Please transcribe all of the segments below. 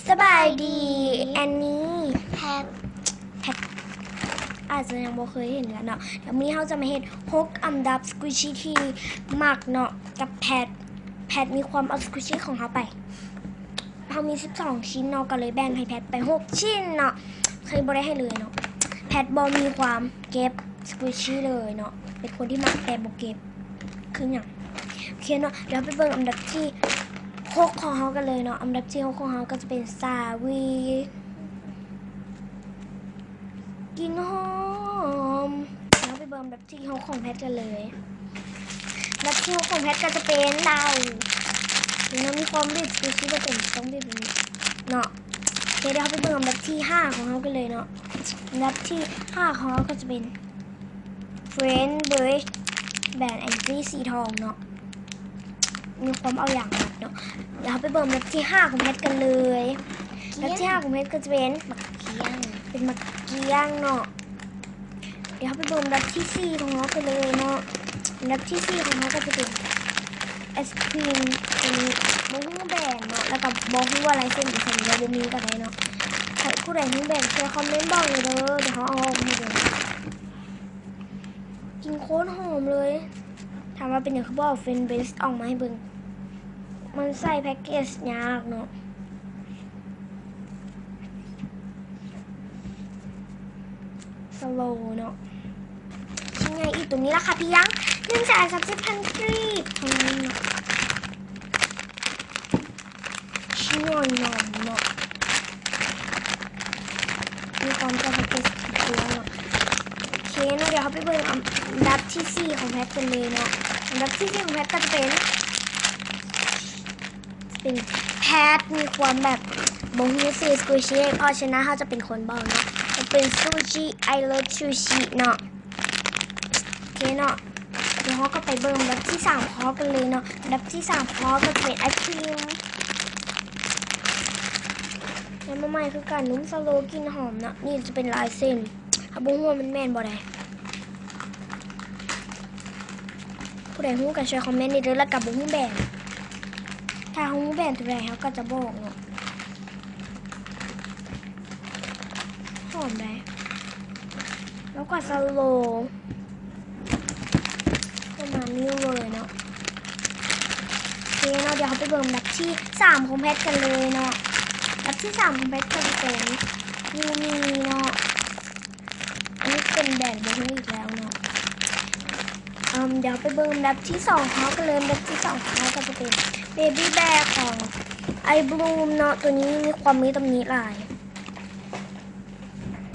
ສະບາຍດີ ແອນນີ ແພັດ ແພັດອາດຈະຍັງບໍ່ເຄີຍເຫັນກັນເນາະ. ດຽວມື້ນີ້ເຮົາຈະມາເຮັດຫົກອັນດັບສະກວິດຊີທີ່ມັກເນາະ ກັບແພັດ. ແພັດມີຄວາມເອົາສະກວິດຊີຂອງເຮົາໄປ ເຮົາມີສິບສອງຊິ້ນເນາະ ກໍເລີຍແບ່ງໃຫ້ແພັດໄປຫົກຊິ້ນເນາະ. ເຄີຍບໍ່ໄດ້ໃຫ້ເລີຍເນາະ ແພັດບໍ່ມີຄວາມເກັບສະກວິດຊີເລີຍເນາະ ເປັນຄົນທີ່ມັກແຕ່ບໍ່ເກັບ ຄືຫຍັງ. ໂອເຄເນາະ ດຽວເຮົາໄປເບິ່ງອັນດັບທີຫົກຂອງເຮົາກັນເລີຍເນາະ. ອັນດັບທີຫົກຂອງເຮົາກໍຈະເປັນສາລີ ກິ່ນຫອມ. ດຽວເຮົາໄປເບິ່ງອັນດັບທີຫົກຂອງແພັດກັນເລີຍ. ອັນດັບທີຫົກຂອງແພັດກໍຈະເປັນເຫຼົ້າ ເຫັນມັນມີຄວາມບິດ ຄືຊິຈະເປັນຕ້ອງບິດແບບນີ້ເນາະ. ໂອເຄ ດຽວເຮົາໄປເບິ່ງອັນດັບທີຫ້າຂອງເຮົາກັນເລີຍເນາະ. ອັນດັບທີຫ້າຂອງເຮົາກໍຈະເປັນ French Brush ແບຣນ Angie ສີທອງເນາະ ມີຄວາມເອົາຢາງມາເນາະ. ດຽວເຮົາໄປເບິ່ງອັນດັບທີຫ້າຂອງແພັດກັນເລີຍ. ອັນດັບທີຫ້າຂອງແພັດກໍຈະເປັນໝາກກ້ຽງ ເປັນໝາກກ້ຽງເນາະ. ດຽວເຮົາໄປເບິ່ງອັນດັບທີສີ່ຂອງເຮົາກັນເລີຍເນາະ. ອັນດັບທີສີ່ຂອງເຮົາກໍຈະເປັນໄອສຄຣີມ ໂຕນີ້ບໍ່ຮູ້ແບຣນເນາະ ແລ້ວກໍບໍ່ຮູ້ວ່າລາຍເຊັນເປັນໃຜ ຫຼືວ່າບໍ່ມີກໍໄດ້ເນາະ. ໃຜຜູ້ໃດຮູ້ແບຣນ ຊ່ວຍຄອມເມັນບອກແດ່ເດີ ດຽວເຮົາເອົາອອກໃຫ້ເບິ່ງ. ກິ່ນໂຄດຫອມເລີຍ. ຖາມວ່າເປັນຫຍັງຄືບໍ່ເອົາ French Brush ອອກມາໃຫ້ເບິ່ງ? ມັນໃສ່ແພັກເກດຍາກເນາະ. ສະໂລເນາະ ຊິໃຫຍ່ອີກ. ໂຕນີ້ລາຄາພຽງໜຶ່ງແສນສາມສິບພັນກີບເທົ່ານັ້ນເນາະ. ຊິໜ້ອຍໜອມເນາະ ມີຄວາມເປັນແພັກເກດທີ່ເປັນເນາະ. ໂອເຄເນາະ ດຽວເຮົາໄປເບິ່ງອັນດັບທີສີ່ຂອງແພັດກັນເລີຍເນາະ. ອັນດັບທີສີ່ຂອງແພັດກໍຈະເປັນ ເປັນ ແພັດມີຄວາມແບບບໍ່ຮູ້ຊື່ສະກວິດຊີ ເພາະສະນັ້ນເຮົາຈະເປັນຄົນບອກເນາະ. ຈະເປັນ Sushi I love sushi ເນາະ. ໂອເຄເນາະ ດຽວເຮົາກໍໄປເບິ່ງອັນດັບທີສາມຂອງເຮົາກັນເລີຍເນາະ. ອັນດັບທີສາມຂອງເຮົາກໍຈະເປັນໄອສຄຣີມ ແລ້ວມາໃໝ່ຄືກັນ ນຸ້ມສະໂລ ກິ່ນຫອມເນາະ. ນີ້ຈະເປັນລາຍເຊັນ ເຮົາບໍ່ຮູ້ວ່າມັນແມ່ນບໍ່ໃດ. ຜູ້ໃດຮູ້ກໍຊ່ວຍຄອມເມັນແດ່ເດີ ແລ້ວກໍບໍ່ຮູ້ແບຣນ ຖ້າເຮົາຮູ້ແບຣນໂຕໃດເຮົາກໍຈະບອກເນາະ. ຫອມໃດ ແລ້ວກໍສະໂລ ປະມານນີ້ເລີຍເນາະ. ໂອເຄເນາະ ດຽວເຮົາໄປເບິ່ງອັນດັບທີສາມຂອງແພັດກັນເລີຍເນາະ. ອັນດັບທີສາມຂອງແພັດກໍຈະເປັນຢູມີເນາະ. ອັນນີ້ເປັນແບຣນບໍ່ຮູ້ອີກແລ້ວເນາະ. ເອີ່ມ ດຽວໄປເບິ່ງອັນດັບທີສອງຂອງເຮົາກັນເລີຍ. ອັນດັບທີສອງຂອງເຮົາກໍຈະເປັນເບບີ້ແບຣ໌ຂອງໄອບລູມເນາະ. ໂຕນີ້ມີຄວາມມີຕຳໜິຫຼາຍ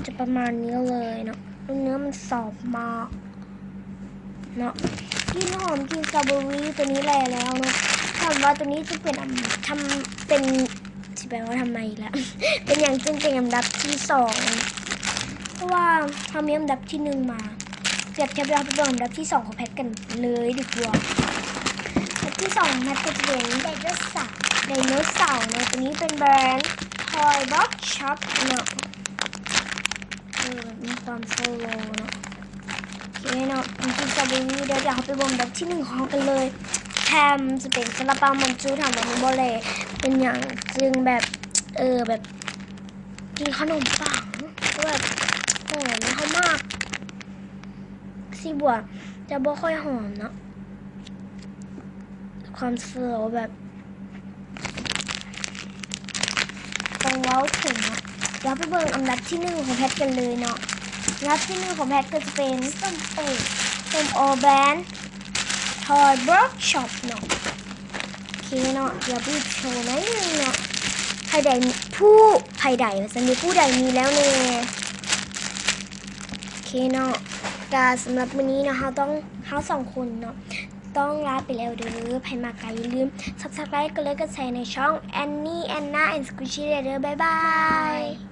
ຈະປະມານນີ້ເລີຍເນາະ. ເນື້ອມັນຊອບມາກເນາະ ກິ່ນຫອມ ກິ່ນສະຕໍເບີຣີ ໂຕນີ້ແຫຼະແລ້ວເນາະ. ຖາມວ່າໂຕນີ້ຈະເປັນອັນ ທຳ ເປັນ ຊິແປວ່າທຳໄມອີກລະ ເປັນຫຍັງຈຶ່ງເປັນອັນດັບທີສອງ ເພາະວ່າເຮົາມີອັນດັບທີໜຶ່ງມາ. ປຽບທຽບແລ້ວ ໄປເບິ່ງອັນດັບທີສອງຂອງແພັດກັນເລີຍດີກວ່າ. ອັນດັບທີສອງຂອງແພັດກໍຈະເປັນໄດໂນເສົາ ໄດໂນເສົາເນາະ. ໂຕນີ້ເປັນແບຣນ Toy Box Shop ເນາະ. ເອີ ມີຄວາມສະໂລເນາະ. ໂອເຄເນາະ ກິນສະຕໍເບີຣີ ດຽວເຮົາໄປເບິ່ງອັນດັບທີໜຶ່ງຂອງເຮົາກັນເລີຍ. ແຮມ ຈະເປັນຊາລາເປົາມັນຈູ. ຖາມວ່າມີບໍ່ແລ ເປັນຫຍັງຈຶ່ງແບບ ເອີ ແບບ ກິນຂະໜົມປັງ ແບບ ໂອ້ຍ ເຮົາມັກ ສີບົວຈະບໍ່ຄ່ອຍຫອມເນາະ. ຄວາມສະໂລແບບ ຕ້ອງເວົ້າເຖິງເນາະ. ດຽວໄປເບິ່ງອັນດັບທີໜຶ່ງຂອງແພັດກັນເລີຍເນາະ. ອັນດັບທີໜຶ່ງຂອງແພັດກໍຈະເປັນ ສົ້ມໂອ ສົ້ມໂອແບຣນ Toy Box Shop ເນາະ. ໂອເຄເນາະ ດຽວບີບໂຊໜ້ອຍໜຶ່ງເນາະ. ໃຜໃດ ຜູ້ ໃຜໃດວ່າຊັ້ນ ຜູ້ໃດມີແລ້ວແດ່. ໂອເຄເນາະ ກະສຳລັບມື້ນີ້ເນາະ ເຮົາຕ້ອງ ເຮົາສອງຄົນເນາະ ຕ້ອງລາໄປແລ້ວເດີ. ໃຜມັກກະຢ່າລືມ Subscribe ກົດໄລກ໌ ກົດແຊ ໃນຊ່ອງ Annie Anna and Squishy ເດີ. ບາຍບາຍ.